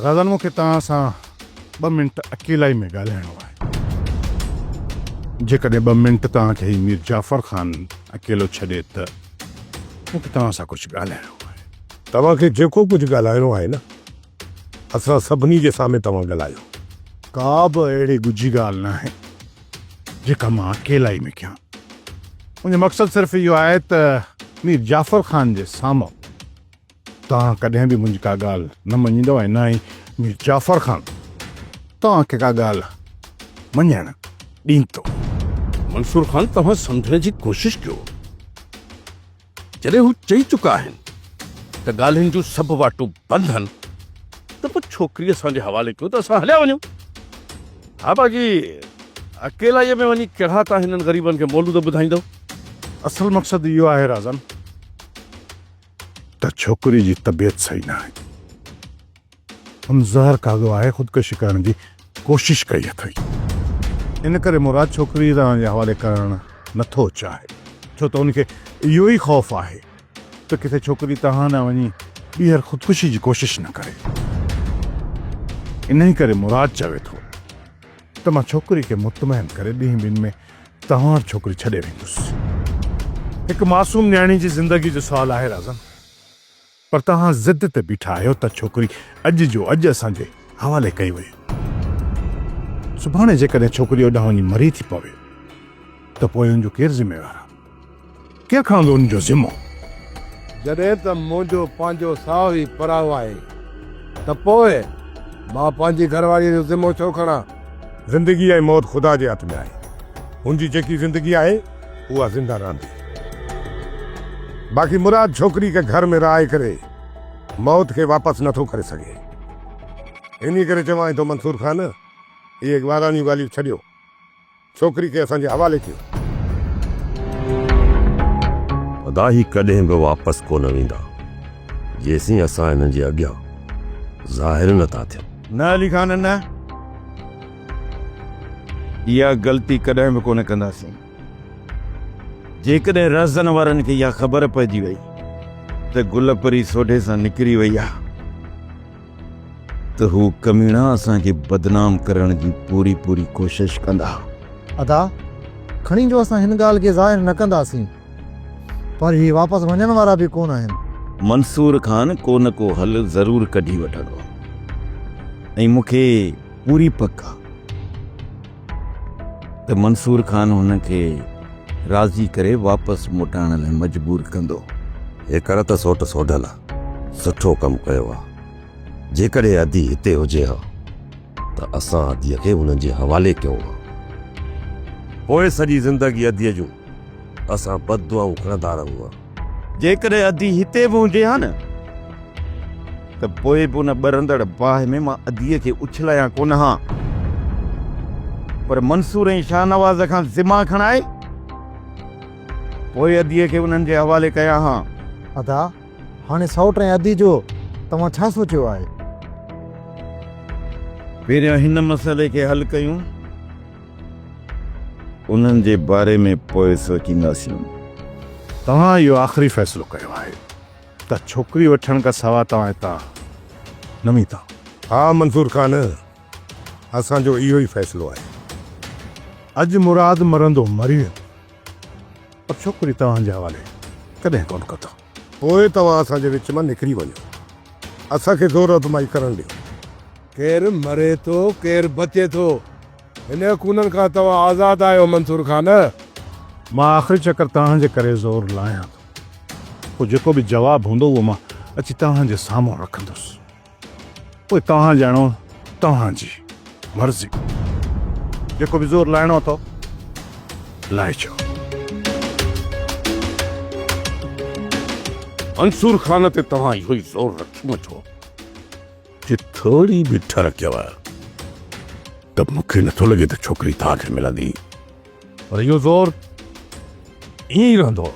رازن مون کي توهان سان ٻه منٽ اڪيلائي ۾ ڳالهائڻو آهي. جيڪڏهن ٻه منٽ توهان کي هي مير جعفر خان اڪيلو ڇڏي ته مون کي توهان سان ڪجهه ڳالهائڻو آهي. توهان کي جيڪو ڪجهه ڳالهائڻو آهي نه اسان سڀني جي سامهين توهان ڳالهايو. ڪا به اهڙي ڳجهي ڳالهه ناهي جيڪا مان اڪيلائي ۾ ڪيان. منهنجو مقصد صرف اهو آهي ته مير جعفر خان جي سامهون توهان ڪڏهن به منهنجي ڪا ڳالهه نه مڃيندؤ ۽ نه ئي مير جعفر خان توهان کي ڪا ڳالهه مڃڻ ڏيندو. منصور خان توهان سمجهڻ جي ڪوشش ڪيو. جڏهن هو چئي چڪا آهن ته ڳالهين جون سڀ واٽون بند آهن ته پوء ڇوڪري اسان جي حوالي ڪيو ته اسان هليا وڃون. ها باقي اڪيلائيء ۾ وڃي ڪهڙا توهان هنن غريبن کي مولود ٻڌائيندؤ. اصل مقصد اهو آهي رازن ته ڇوڪري جي طبيعت صحيح ناهي. هن زهر کاڌو آهي، خودڪشي ڪرڻ جي ڪوشش ڪئي اٿئي. ان ڪري مراد ڇوڪري توهان جي حوالي ڪرڻ نه ٿو چاهي، ڇو ته هن کي اهو ئي خوف آهي ته ڪٿي ڇوڪري توهان ڏانهن وڃي ٻيهر خودڪشي جي ڪوشش نه ڪري. انهي ڪري مراد چوي ٿو ته مان ڇوڪري کي مطمئن ڪري ڏينهن ٻن ۾ توهان وٽ ڇوڪري ڇڏي ويندس. هڪ معصوم نياڻي جي زندگي جو سوال آهي رازن. پر توهان ضد تي بيٺا آهيو ته ڇوڪري اڄ جو اڄ اسان جي حوالي ڪئي وئي. سڀاڻي جيڪڏهن ڇوڪري اوڏانهن وڃي مري ٿي پوي ته پوء ان جو ڪير ذميوار آهي؟ ڪير کڻندو ان جو ذمو؟ جڏهن ته منهنجو پنهنجو ساهه ئي پرائو آهي ته پوء مان پنهنجي گهرواريء جو ذمو ڇو کڻان؟ زندگي ۽ موت خدا جي هٿ ۾ آهي. هن جي جيڪي زندگي آهي اها زنده رهندي. باقي مراد ڇوڪري کي گهر ۾ رهائي ڪري موت کي واپس نٿو ڪري سگهي. انهي ڪري چوانء ٿو منصور خان اهي ٻاراڻيون ڳالهيون ڇڏيو. ڇوڪري کي اسان جي حوالي ڪيو. ادا هي ڪڏهن به واپس ڪونه ويندا جيسين اسان هنن جي اڳيان ظاهر نه ٿا ٿيون. نه علي خان نه. اها غلطي ڪڏهن به ڪونه ڪنداسين. جيڪڏهن رهزن وارن کي اها خبر پئجي وئي ته گل پري سوڍي سان نڪري وئي آهي ته هو ڪميڻا اسان کي بدنام ڪرڻ جي پوري پوري ڪوشش ڪندا. ادا، کڻي جو اسان هن ڳالهه کي ظاهر نه ڪنداسين، پر هي واپس وڃڻ وارا به ڪونه آهن. منصور خان ڪو نه ڪو حل ضرور ڪڍي وٺندو ۽ مون کي پوري پڪ آ ته منصور خان هن کي راضي ڪري واپس موٽائڻ لاء مجبور ڪندو. هيڪر ته سوٽ سوڍل سٺو ڪم ڪيو آ. جيڪڏهن ادي هتي هجي ها ته اسان اديء کي انهن جي حوالي ڪيون ها. پوء سڄي زندگي اديء جون اسان بد دعائون کڻندا رهون ها. جيڪڏهن ادي هتي به هجي ها نه ته پوء به ان ٻرندڙ باهه ۾ مان اديء کي اڇلايان ڪونه ها. پر منصور ۽ شاهنواز کان ذما کڻائي پوء اديء کي انهن جي حوالي ڪيان ها. ادا، هاڻي سئوٽ ۽ ادي جو توهان ڇا سوچيو آهي؟ پهريان هن مسئلي کي حل ڪيون. انهن جي باري ۾ پوء سوچينداسين. توهان اهو آخري فيصلو ڪيو آهي ته ڇوڪري وٺڻ کان سواء توهان هتان نه ويندا. ها منصور خان، اسان جو اهو ئي فيصلو آهي. اڄ مراد مرندو مري ويندو، پر ڇوڪري توهان جي حوالي ڪڏهن ڪونه ڪندو. پوء توهان اسان جي وچ مان نڪري وڃو. اسان کي زور آزمائي ڪرڻ ڏيو. ڪير مري ٿو، ڪير بچي ٿو. هن خونن کان توهان آزاد آهيو منصور خان. مان آخري چڪر توهان جي ڪري زور لاهيان ٿو. پوء جيڪو به جواب هوندو اهو مان اچي توهان جي سامهون رکندس. پوء توهان ڄاڻو توهان جي مرضي. جيڪو به زور لاهڻو اٿو لاهجو. منصور خان تي توهان اهو ئي زور رکيو اٿو. جي ٿوري به ٺرڪيو ته مون کي نٿو لڳي ته ڇوڪري توهان کي ملندي. پر اهو زور ائين ئي رهندو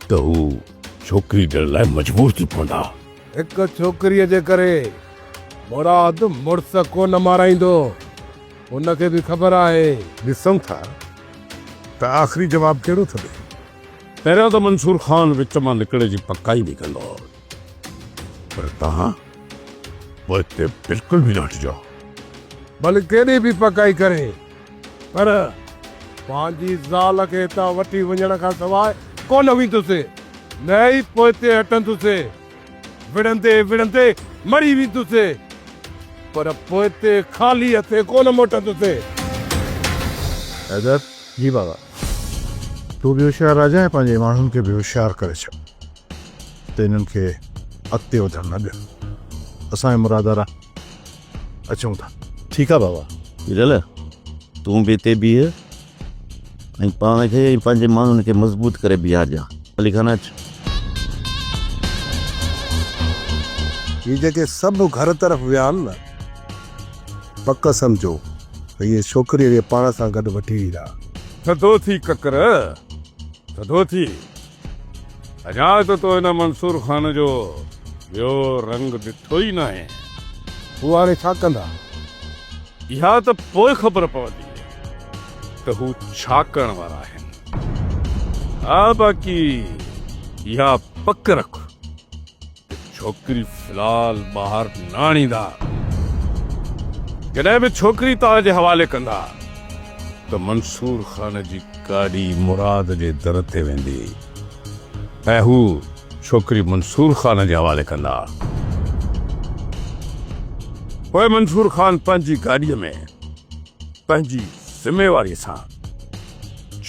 ته هو ڇوڪري ڏيڻ لاء مجبور ٿي پوندا. هڪ ڇوڪريء جي ڪري مراد مڙس ڪونه مارائيندو. هن کي به خبر آهي. ڏسون ٿا ته آخري جواب ڪهڙو ٿو ڏئي. پهريان ته منصور خان وچ مان نڪرڻ جي پڪائي به ڪندو. پر توهان پوئتي بلڪل به نه هٽجو. ڀل ڪيڏي به پڪائي ڪري پر پنهنجي زال کي هتان وٺي وڃڻ کان سواء ڪونه ويندس، نه ئي پوئتي هٽندس. وڙهندي وڙهندي مري ويندس، پر پوئتي خالي هٿين ڪونه موٽندس. حيدر، جي بابا. تون به هوشيار رهجانء ۽ پنهنجي ماڻهن کي به هوشيار ڪري ڇڏ ته انهن کي اڳتي وڌڻ نه ڏين. اسان ۽ مرادارا اچون ٿا. ٺيڪ آ بابا. هيرل، تون به هتي بيهه ۽ پاڻ کي ۽ پنهنجي ماڻهن کي مضبوط ڪري بيهارجان. علي خان اچ. هي جيڪي سڀ گهر طرف ويا آهن نه، پڪ سمجهو ته اهي ڇوڪريء کي پاڻ سان گڏ وٺي ويندا. ٿڌو ٿي ڪڪر، ٿڌو ٿي. اڃا ته تو هن منصور خان جو ٻيو رنگ ڏٺو ئي ناهي. هو هاڻي ڇا ڪندا؟ اها ته پوء خبر پوندي ته هو ڇا ڪرڻ وارا آهن. ها باقي اها پڪ رک ته ڇوڪري في الحال ٻاهر نه آڻيندا. جڏهن به ڇوڪري توهان جي حوالي ڪندا ته منصور خان جي گاڏي مراد جي در تي ويندي ۽ هو ڇوڪري منصور خان جي حوالي ڪندا. پوء منصور خان پنهنجي گاڏيء ۾ پنهنجي ذميواريء سان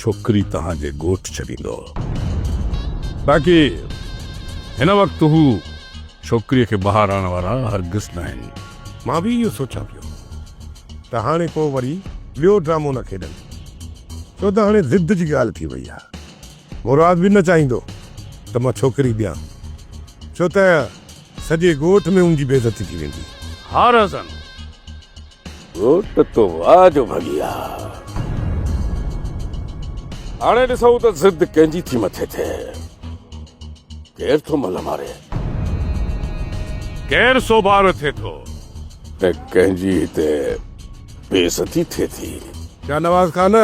ڇوڪري توهان جي ڳوٺ ڇڏيندو. باقي هن وقت هو ڇوڪريء کي ٻاهر آڻڻ وارا هرگز ناهن. مان به اهو سوچيان پيو ته هاڻي ڪو وري ٻيو ڊرامو نه کيڏن، ڇو ته هاڻي ضد جي ڳالهه ٿي وئي آهي. مراد به نه چاهيندو ته مان ڇوڪري ڏيان، ڇو ته سڄي ڳوٺ ۾ ان جي بيعزتي ٿي ويندي. ها رهزن، ڳوٺ تو واهه جو ڀڳي آ. هاڻي ڏسون ته ضد ڪنهن جي ٿي مٿي ٿئي. ڪير ٿو ملهه ماري. ڪير سوڀارو ٿئي ٿو ۽ ڪنهن جي هتي بيعزتي ٿئي ٿي. شاهنواز خان،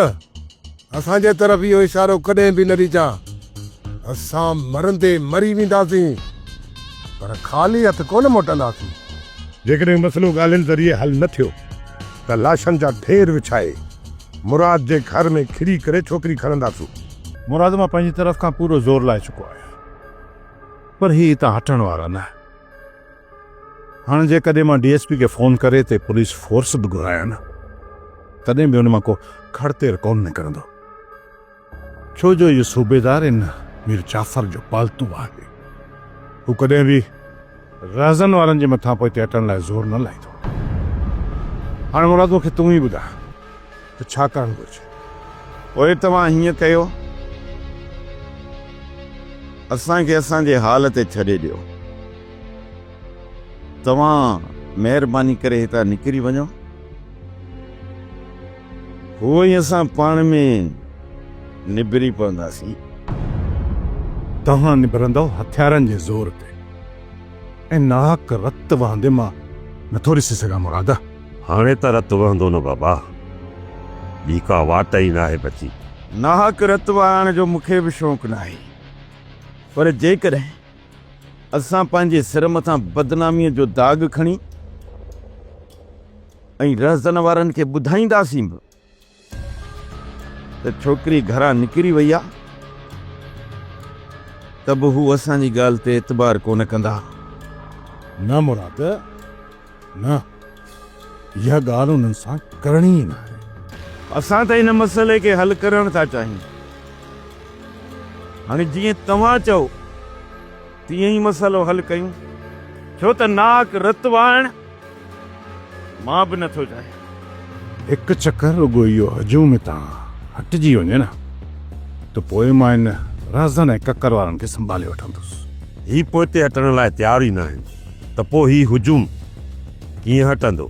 اسان جي طرف اهو اشارو ڪڏهن به نه ڏجان. اسان مرندي مري وينداسين، پر خالي هٿ ڪونه موٽنداسين. جيڪڏهن مسئلو ڳالهين ذريعي حل نه ٿيو ته لاشن جا ڍير وڇائي مراد جي گهر ۾ کڙي ڪري ڇوڪري کڻنداسون. مراد مان پنهنجي طرف کان پورو زور لائي چڪو آهيان پر هي هتان هٽڻ وارا نه آهن. هاڻ جيڪڏهن مان ڊي ايس پي کي فون ڪري هتي پوليس فورس به گهرايان نه تڏهن به ان مان ڪو کڙ تير ڪونه نڪرندو. ڇو جو اهو صوبيدار ان مير جعفر جو پالتو آهي. هو ڪڏهن به رهزن وارن جي مٿان پوئتي هٽڻ لاء زور نه لائيندو. هاڻي مراد مون کي تون ئي ٻڌاء ته ڇا ڪرڻ گهرجي؟ پوء توهان هيئن ڪيو، اسان کي اسان جي حال تي ڇڏي ڏيو. توهان مهرباني ڪري هتان نڪري وڃو. هو ۽ اسان پاڻ ۾ نبري پونداسين. توهان نبرندؤ هٿيارن جي زور تي ۽ ناحق رت وهندي مان نٿو ڏسي سگهان مراد. هاڻي ته رت وهندو نه بابا. ٻي ڪا واٽ ئي ناهي بچي. ناحق رت وهائڻ جو مون کي به شوق ناهي پر جيڪڏهن اسان پنهنجي سر مٿان بدناميء جو داغ کڻي ۽ رهزن وارن کي ٻڌائينداسين به ته ڇوڪري گهران نڪري وئي آ ته به هو اسان جي ڳالهه تي اعتبار ڪونه ڪندا. نه مراد نه، اها ڳالهه انهن سان ڪرڻي ئي ناهي. اسان ته ان مسئلي کي حل ڪرڻ ٿا چاهيون. هاڻي جيئن توهان چئو تيئن ئي مسئلو حل ڪيون، ڇو ته ناحق رت وهائڻ مان به نٿو چاهيان. هڪ چڪر رڳو اهو هجوم هتان هٽجي وڃي نه ته پوء مان ان رهزن ۽ ڪڪر وارن کي سنڀالي وٺندس. هي پوئتي هٽڻ لاء تيار ئي ناهن ته پوء هي هجوم ڪيئن هٽندو؟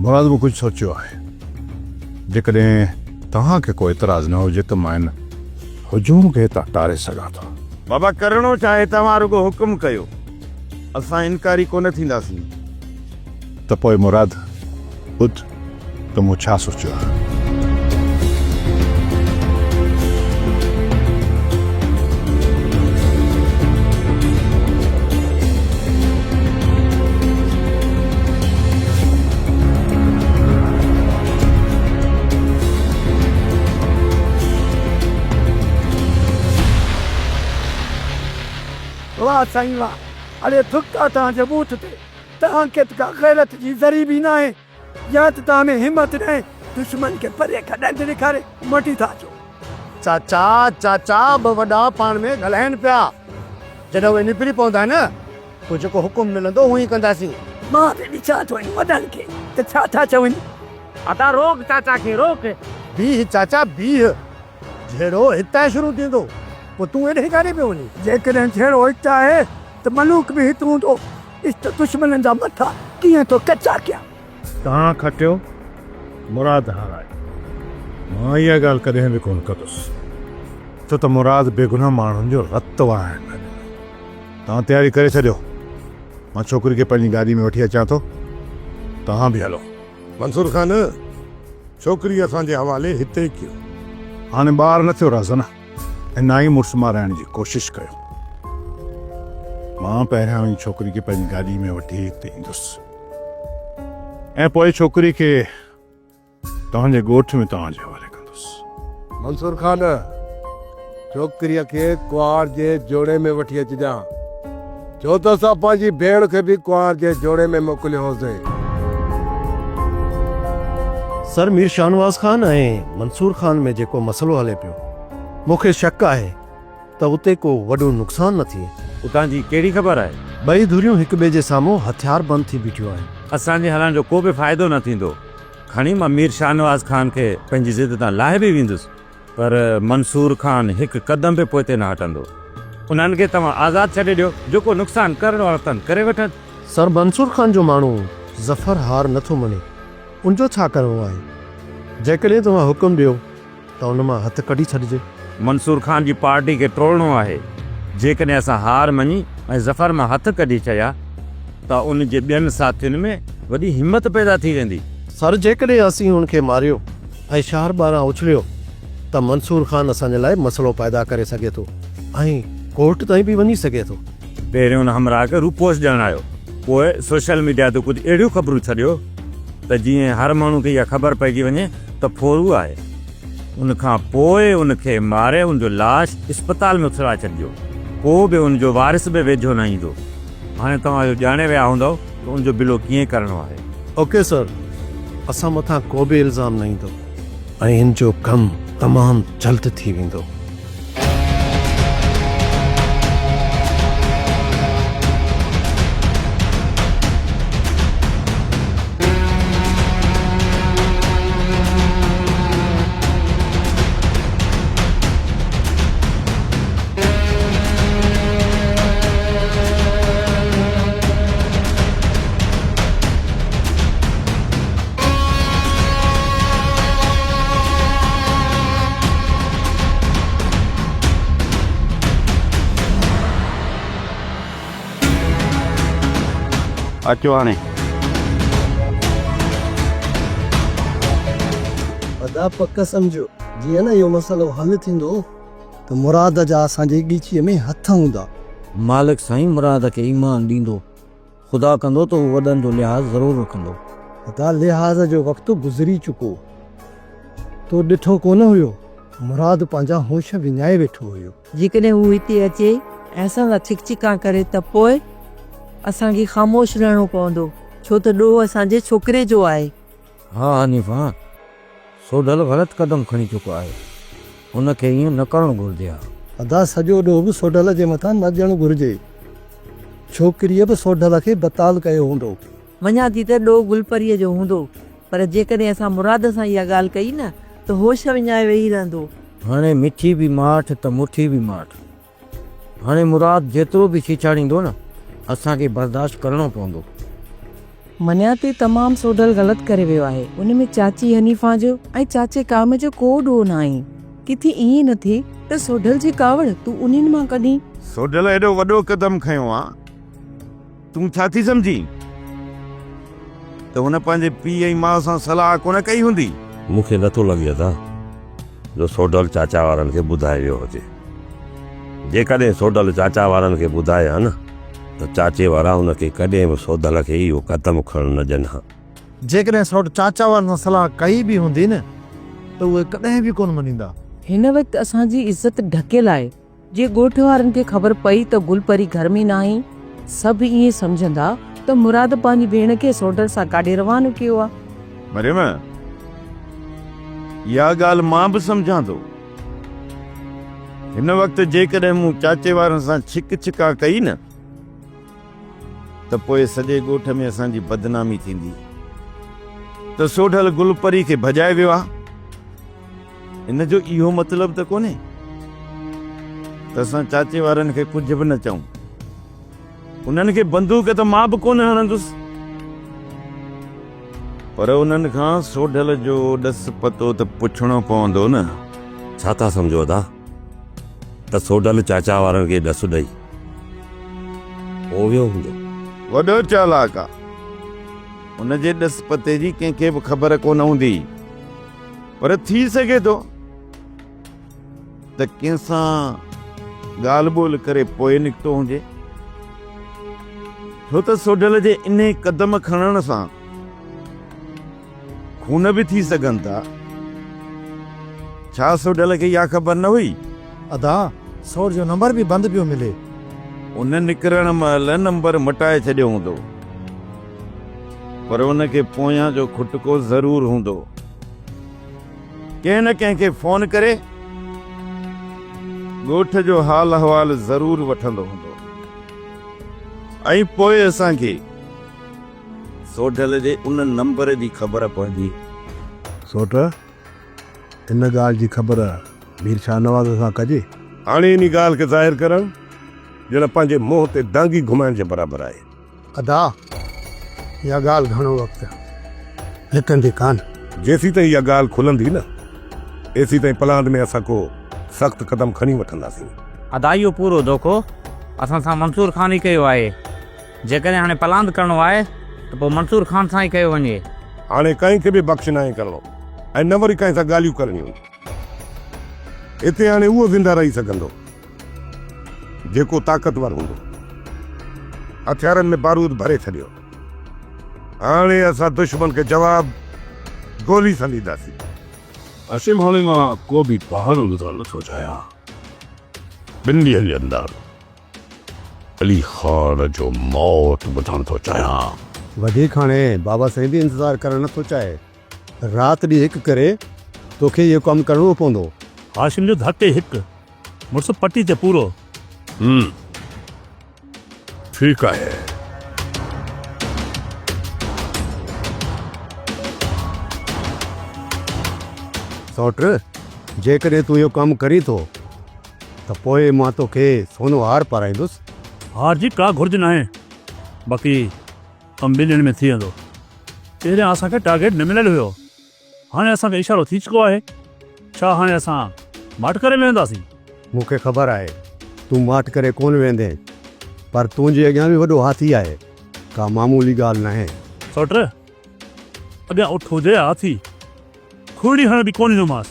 مراد مون ڪجهه سوچيو آهي. جيڪڏهن توهان کي ڪو اعتراض نه هجي ته مان ان هجوم کي هتان ٽاري سگهان ٿو. بابا ڪرڻو ڇا آهي توهان رڳو حڪم ڪيو. اسان انڪاري ڪونه ٿينداسين. ته پوء مراد ٻڌ ته مون ڇا سوچيو آهي. واهه سائين واهه، اڙي ٿڪ آ توهان جي ٻوٿ تي، توهان کي ته ڪا غيرت جي ذري به ناهي، يا ته توهان ۾ همت ناهي، دشمن کي پري کان ڏند ڏيکاري موٽي ٿا اچو. چاچا، چاچا، ٻه وڏا پاڻ ۾ ڳالهائين پيا، جڏهن اهي نبري پوندا نه، پوء جيڪو حڪم ملندو اهو ئي ڪنداسين. مان به ڏسان ٿو انهن وڏن کي ته ڇا ٿا چون. ادا روڪ چاچا کي روڪ. بيهه چاچا بيهه. جهيڙو هتان شروع ٿيندو، پوء تون ايڏهين ڪاڏي پيو وڃين؟ جيڪڏهن جهيڙو هت آهي ته ملوڪ به هت هوندو. ڏس ته دشمنن جا مٿا ڪيئن ٿو ڪچا ڪيان. توهان کٽيو، مراد هارايو. مان اها ڳالهه ڪڏهن به ڪونه ڪندس، ڇو ته مراد بيگناهه ماڻهن جو رت وهائڻ نه ڏنو. توهان تياري ڪري ڇڏيو، مان ڇوڪري کي پنهنجي گاڏي ۾ وٺي اچان ٿو، توهان به هلو. منصور خان، ڇوڪري اسان جي حوالي هتي ڪيو. هاڻي ٻار نه ٿيو رازن ۽ نه ئي مڙس مارائڻ جي ڪوشش ڪيو. مان پهريان وڃي ڇوڪري کي پنهنجي گاڏي ۾ وٺي هتي ايندس ۽ پوء ڇوڪري کي توهان جي ڳوٺ ۾ توهان جي حوالي ڪندس. منصور خان، ڇوڪريء کي ڪنوار جي جوڙي ۾ وٺي اچجان، ڇو ته اسان پنهنجي ڀيڻ کي به ڪنوار جي جوڙي ۾ موڪليو هوسين. سر مير شاهنواز خان ۽ منصور خان ۾ جيڪو مسئلو هلي پيو، مون کي شڪ آهي ته اتي ڪو وڏو نقصان نه ٿئي. اتان جي ڪهڙي خبر آهي؟ ٻئي ڌريون هڪ ٻئي جي سامهون هٿياربند ٿي بيٺيون آهن. اسان جي هلڻ جو ڪو به فائدو نه ٿيندو. کڻي مان مير شاهنواز خان کي پنهنجي ضد تان لاهي به ويندس، پر منصور خان هڪ قدم به پوئتي نه هٽندو. انهن کي توهان آزاد ڇڏي ڏيو، جيڪو نقصان ڪرڻو اٿن ڪري وٺن. سر منصور خان جو ماڻهو ظفر هار نه ٿو مڃي، ان جو ڇا ڪرڻو آهي؟ جيڪڏهن توهان حڪم ڏيو ته ان مان هٿ ڪڍي ڇڏجي. منصور خان جي پارٽي کي ٽوڙڻو آهي. جيڪڏهن اسان هار مڃي ۽ ظفر مان هٿ ڪڍي ڇڏيا ته ان جي ٻين ساٿين ۾ وڏي همت پيدا ٿي ويندي. سر جيڪڏهن اسين هن کي ماريو ۽ شهر ٻاهران اڇليو ته منصور خان اسان جي لاء مسئلو پيدا ڪري سگهي ٿو ۽ ڪورٽ تائين به وڃي سگهي ٿو. پهريون ان همراهه کي روپوش ڄاڻايو، پوء سوشل ميڊيا تي ڪجهه اهڙيون خبرون ڇڏيو ته جيئن هر ماڻهو کي اها خبر پئجي وڃي ته ڦورو آهي. ان کان پوء ان کي ماري ان جو لاش اسپتال ۾ اڇلائي ڇڏجو. ڪو به ان جو وارث به ويجهو نه ايندو. هاڻي توهان اهو ڄاڻي ويا هوندؤ ته ان جو بلو ڪيئن ڪرڻو آهي. اوڪي سر، اسان مٿان ڪو به الزام نه ايندو ۽ ان جو ڪم تمام جلد ٿي ويندو. اچو هاڻي. ادا پڪ سمجهو جيئن نه اهو مسئلو حل ٿيندو ته مراد جا اسان جي ڳچيء ۾ هٿ هوندا. مالڪ سائين مراد کي ايمان ڏيندو. خدا ڪندو ته هو وڏن جو لحاظ ضرور رکندو. ادا لحاظ جو وقت گذري چڪو. تو ڏٺو ڪونه هيو، مراد پنهنجا هوش وڃائي ويٺو هيو. جيڪڏهن هو هتي اچي ۽ اسان سان ڇڪ ڇڪان ڪري ته پوء اسان کي خاموش رهڻو پوندو، ڇو ته ڏوهه اسان جي ڇوڪري جو آهي. ها حنيفه، سوڍل غلط قدم کڻي چڪو آهي، هن کي ائين نه ڪرڻ گهرجي ها. ادا سڄو ڏوهه به سوڍل جي مٿان نه ڏيڻ گهرجي. ڇوڪريء به سوڍل کي بتال ڪيو هوندو. مڃان ٿي ته ڏوهه گل پريء جو هوندو، پر جيڪڏهن اسان مراد سان اها ڳالهه ڪئي نه ته هوش وڃائي ويهي رهندو. هاڻي مٺي به ماٺ ته مٺي به ماٺ. هاڻي مراد جيترو به ڇيڇاڙيندو نه اسان کي برداشت ڪرڻو پوندو. مڃان ٿي تمام سوڍل غلط ڪري ويو آهي، ان ۾ چاچي حنيفان جو ۽ چاچي قائم جو ڪو ڏوهه ناهي. ڪٿي ائين نه ٿئي ته سوڍل جي ڪاوڙ تون انهن مان ڪڍين. سوڍل ايڏو وڏو قدم کنيو آ، تون ڇا ٿي سمجهين ته هن پنهنجي پيء ۽ ماء سان صلاح ڪونه ڪئي هوندي؟ مون کي نٿو لڳي ادا جو سوڍل چاچا وارن کي ٻڌائي ويو هجي. جيڪڏهن سوڍل چاچا وارن کي ٻڌائي ها نه ته چاچي وارا هن کي ڪڏهن به سوڍل کي اهو قدم کڻڻ نه ڏين ها. جيڪڏهن سوڍ چاچا وارن سان صلاح ڪئي به هوندي نه ته اهي ڪڏهن به ڪونه مڃيندا. هن وقت اسان جي عزت ڍڪيل آهي. جي ڳوٺ وارن کي خبر پئي ته گل پري گهر ۾ ناهي، سڀ ائين سمجهندا ته مراد پنهنجي ڀيڻ کي سوڍل سان ڪاڏي روانو ڪيو آ. مريم، اها ڳالهه مان به سمجهان ٿو. هن وقت جيڪڏهن مون چاچي وارن سان ڇڪ ڇڪان ڪئي نه ته پوء سڄي ڳوٺ ۾ اسان جي بدنامي ٿيندي ته سوڍل گل پري کي ڀڄائي ويو آ. ان جو اهو مطلب ته ڪونهي ته اسان چاچي وارن کي ڪجهه به نه چئون. انهن کي بندوق ته مان به ڪونه هڻندس، پر انهن کان سوڍل جو ڏس پتو ته پڇڻو پوندو نه. ڇا ٿا سمجهو ادا ته سوڍل چاچا وارن کي ڏس ڏئي پوء ويو هوندو. وڏو چالاڪ آ. ان جي ڏس پتي جي ڪنهن کي به خبر ڪونه هوندي. پر ٿي سگهي ٿو ته ڪنهن سان ڳالهه ٻولهه ڪري پوء نڪتو هجي. ڇو ته سوڍل جي انهي قدم کڻڻ سان خون به ٿي سگهن ٿا. ڇا سوڍل کي اها خبر نه هئي؟ ادا، سوڍ جو نمبر به بند پيو ملي. ان نڪرڻ مهل نمبر مٽائي ڇڏيو هوندو. پر ان کي پويان جو کٽڪو ضرور هوندو. ڪنهن نه ڪنهن کي فون ڪري ڳوٺ جو حال احوال ضرور وٺندو هوندو ۽ پوء اسان کي سوڍل جي ان نمبر جي خبر پوندي. سوٽ، ان ڳالهه جي خبر مير شاهنواز سان ڪجي؟ هاڻي انهي ڳالهه کي ظاهر ڪرڻ ڄڻ پنهنجي منهن تي دانگي گهمائڻ جي برابر آهي. ادا، اها ڳالهه گهڻو وقت لڪندي ڪانه. جيسيتائين اها ڳالهه کلندي نه، ايسيتائين پلاند ۾ اسان ڪو سخت قدم کڻي وٺنداسين. ادا اهو پورو دوکو اسان سان منصور خان ئي ڪيو آهي. جيڪڏهن هاڻي پلاند ڪرڻو آهي ته پوء منصور خان سان ئي ڪيو وڃي. هاڻي ڪنهن کي به بخش ناهي ڪرڻو ۽ نه وري ڪنهن سان ڳالهيون ڪرڻيون. هتي هاڻي اهو زنده رهي سگهندو. جيڪو طاقتور هوندو. هٿيارن ۾ بارود ڀري ڇڏيو. هاڻي اسان دشمن کي جواب گولي سان ڏينداسين. هاشم هاڻي مان ڪو به بهانو ٻڌڻ نٿو چاهيان. ٻن ڏينهن جي اندر علي خان جو موت ٻڌڻ ٿو چاهيان. وڌيڪ هاڻي بابا سائين به انتظار ڪرڻ نٿو چاهي. رات ڏينهن هڪ ڪري توکي اهو ڪم ڪرڻو پوندو. هاشم جو ڌڪ ئي هڪ. مڙس پٽي تي پورو. هم ٺيڪ آهي. سئوٽ، جيڪڏهن تون اهو ڪم ڪرين ٿو ته پوء مان توکي سونو هار پارائيندس. هار جي ڪا گهرج ناهي، باقي ڪم ٻن ڏينهن ۾ ٿي ويندو. پهريان اسان کي ٽارگيٽ نه مليل هيو. هاڻي اسان کي اشارو ٿي چڪو آهي. ڇا هاڻي اسان ماٺ ڪري ويهنداسين؟ مون کي خبر آهي تون ماٺ ڪري ڪونه ويهندين، پر تنهنجي اڳيان به وڏو هاٿي آهي، ڪا معمولي ڳالهه ناهي. سوٽ، اڳيان اٺ هجي يا هاٿي، کڙڙي هڻڻ به ڪونه ڏيندومانس،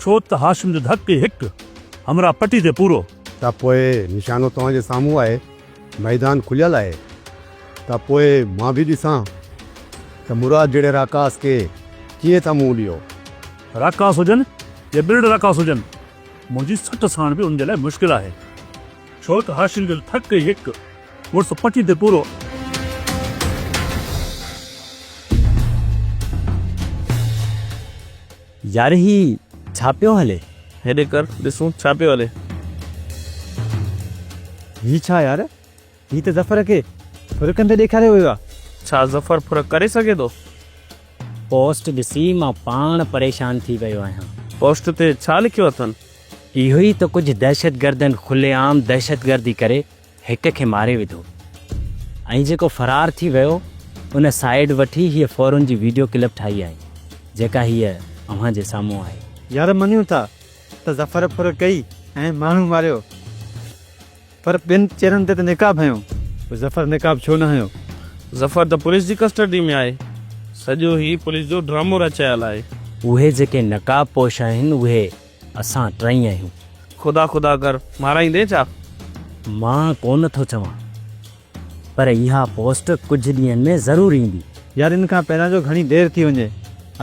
ڇو ته هاشم جو ڌڪ ئي هڪ، همراهه پٽي تي پورو. ته پوء نشانو توهان جي سامهون آهي. ميدان کليل آهي ته پوء مان به ڏسان ته مراد جهڙي راڪاس کي ڪيئن ٿا منهن ڏيو. راڪاس هجن يا ٻرڙ راڪاس هجن، منهنجي سٽ سهڻ به انهن جي لاء مشڪل آهي. ڇو ته هاشم جو ٿڪ ئي هڪ، مڙس پٽي تي پورو. يار هي ڇا پيو هلي؟ هيڏي ڪر ڏسون ڇا پيو هلي. هي ڇا يار هي ته ظفر کي ڦر ڪندي ڏيکاريو ويو آ. ڇا ظفر ڦر ڪري سگهي ٿو؟ پوسٽ ڏسي مان پاڻ پريشان ٿي ويو آهيان. پوسٽ تي ڇا لکيو اٿن؟ اهو ئي ته ڪجهه دهشتگردن کلي عام دهشتگردي ڪري هڪ کي ماري وڌو ۽ جيڪو فرار ٿي ويو ان سائيڊ وٺي هيء فورن جي ويڊيو ڪلپ ٺاهي آهي جيڪا هيء اوهان جي سامهون آهي. يار مڃون ٿا ته ظفر ڦر ڪئي ۽ ماڻهو ماريو پر ٻن چهرن تي ته نقاب هنيو. پوء ظفر نقاب ڇو نه هنيو؟ ظفر ته پوليس جي ڪسٽڊي ۾ آهي. سڄو هي پوليس جو ڊرامو رچايل آهي. اهي جيڪي نقاب پوش آهن اهي اسان ٽئي آهيون. خدا خدا ڪر، مارائيندين ڇا؟ مان ڪونه ٿو چوان، پر اها پوسٽ ڪجهه ڏينهن ۾ ضرور ايندي. يار ان کان پهريان جو گهڻي دير ٿي وڃي،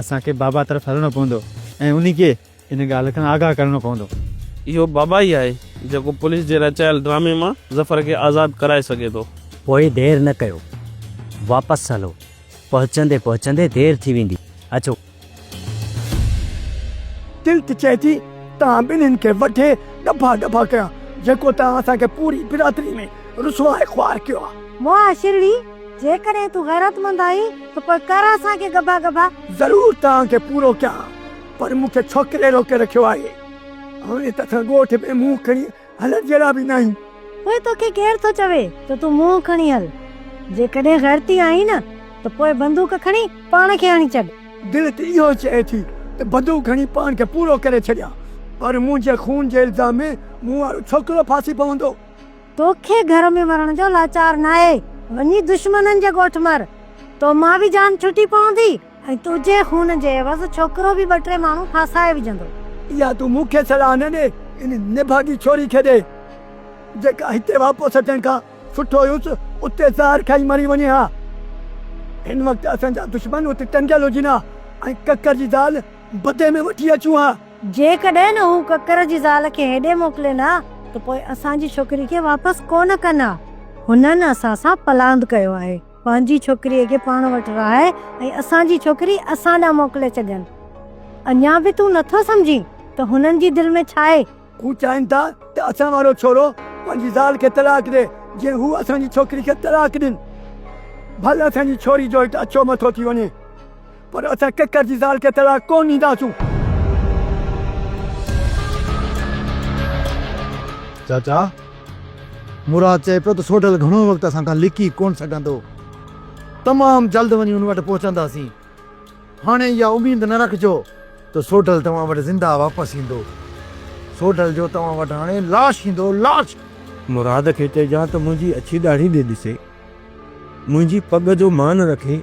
اسان کي بابا طرف هلڻو پوندو ۽ انهي کي ان ڳالهه کان آگاهه ڪرڻو پوندو. اهو بابا ئي آهي. جيڪو پوليس جي رچايل ڊرامي مان ظفر کي آزاد ڪرائي سگهي ٿو. پوء دير نه ڪيو، واپس هلو، پهچندي پهچندي دير ٿي ويندي، اچو. دل ته چئي ٿي توهان ٻنهين کي وڍي ڏڀا ڏڀا ڪيان، جيڪو توهان اسان کي پوري برادري ۾ رسوا ۽ خوار ڪيو آهي. موها شرڙي، جيڪڏهن تون غيرتمند آهين ته پوء ڪر اسان کي ڳڀا ڳڀا. ضرور توهان کي پورو ڪيان، پر مون کي ڇوڪري روڪي رکيو آهي. هاڻي ته اسان ڳوٺ ۾ منهن کڻي هلڻ جهڙا به ناهيون. پوء توکي ڪير ٿو چوي ته تون منهن کڻي هل؟ جيڪڏهن غيرتي آهين نه ته پوء بندوق کڻي پاڻ کي هڻي ڇڏ. دل ته اهو چئي ٿي ته بندوق کڻي پاڻ کي پورو ڪري ڇڏيان، پر منهنجي خون جي الزام ۾ مون وارو ڇوڪرو ڦاسي پوندو. توکي گهر ۾ مرڻ جو لاچار ناهي، وڃي دشمنن جي ڳوٺ مر، تو مان به جان ڇٽي پوندي ۽ تنهنجي خون جي عيوض ڇوڪرو به ٻه ٽي ماڻهو ڦاسائي وجهندو. اها تون مون کي صلاح نه ڏي، ان نڀاڳي ڇوري کي ڏي، جيڪا هتي واپس اچڻ کان سٺو هيس اتي زهر کائي مري وڃي ها. هن وقت اسان جا دشمن اتي ٽنگيل هجن ها ۽ ڪڪر جي زال بدي ۾ وٺي اچون ها. جيڪڏهن هو ڪڪر جي زال کي هيڏي موڪلين ها ته پوء اسان جي ڇوڪري کي واپس ڪونه ڪن ها. هنن اسان سان پلاند ڪيو آهي. پنهنجي ڇوڪريء کي پاڻ وٽ رهائي ۽ اسان جي ڇوڪري اسان ڏانهن موڪلي ڇڏين. اڃا به تون نٿو سمجهين ته هنن جي دل ۾ ڇا آهي؟ هو چاهين ٿا ته اسان وارو ڇورو پنهنجي زال کي طلاق ڏي، جيئن هو اسان جي ڇوڪري کي طلاق ڏين. ڀل اسان جي ڇوري جو هت اڇو مٿو ٿي وڃي، پر اسان ڪڪر جي زال کي طلاق ڪونه ڏينداسون. چاچا، مراد چئي پيو ته سوڍل گهڻو وقت اسان کان لڪي ڪونه سگهندو. تمام جلد وڃي ان وٽ پهچنداسين. هاڻي اها اميد نه رکجو ته سوڍل توهان وٽ زنده واپس ايندو. سوڍل جو توهان وٽ هاڻي لاش ايندو، لاش! مراد کي چئجان ته منهنجي اڇي ڏاڙهي ڏي ڏسي، منهنجي پڳ جو مان رکي،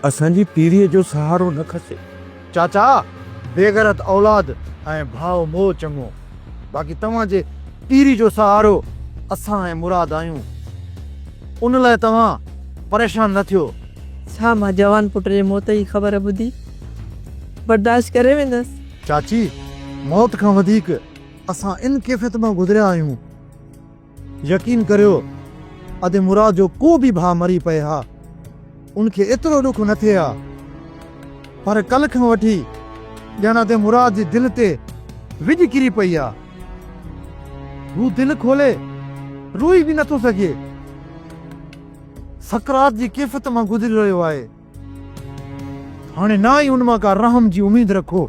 اسان جي پيريء جو سهارو نه کسي. چاچا، بيغيرت اولاد ۽ ڀاء موء چڱو، باقي توهان جي پيري جو سهارو اسان ۽ مراد آهيون، ان لاء توهان پريشان نه ٿيو. ڇا مان جوان پٽ جي موت جي خبر ٻڌي برداشت ڪري ويندس؟ چاچي، موت کان وڌيڪ اسان ان ڪيفيت مان گذريا آهيون. يقين ڪريو ادي مراد جو ڪو به ڀاء مري پئي ها ان کي ايترو ڏک نه ٿئي ها پر ڪلهه کان وٺي ڄڻ ادي مراد جي دل تي وڄ ڪري پئي آ. هو دل کولي روئي به نٿو سگهي. سڪرات جي ڪيفيت مان گذري رهيو آهي. هاڻي نه ئي ان مان ڪا رحم جي اميد رکو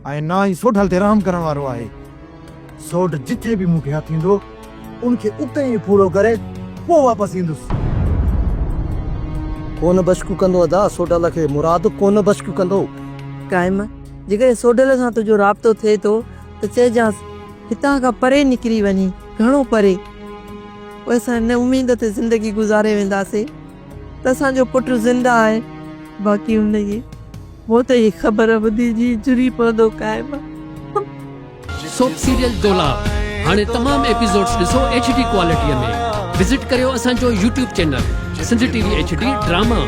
۽ نه ئي سوڍل تي رحم ڪرڻ وارو آهي. سوڍ جٿي به مون کي هٿ ايندو، ان کي اتي ئي پورو ڪري پوء واپس ايندس. ڪونه بشڪ ڪندو ادا، سوڍل کي مراد ڪونه بشڪ ڪندو. قائم، جيڪڏهن سوڍل سان تنهنجو رابطو ٿئي ٿو ته چئجانس هتان کان پري نڪري وڃي، گهڻو پري. پوء اسان ان اميد تي زندگي گذاري وينداسين ته اسان جو پٽ زنده آهي. باقي هن جي موت جي خبر ٻڌي جيء جهري پوندو قائم. سوپ سيريل دولاب هاڻي تمام ايپيسوڊز ڏسو ايڇ ڊي ڪوالٽي ۾ وزٽ ڪريو اسان جو YouTube channel Sindh T V H D drama.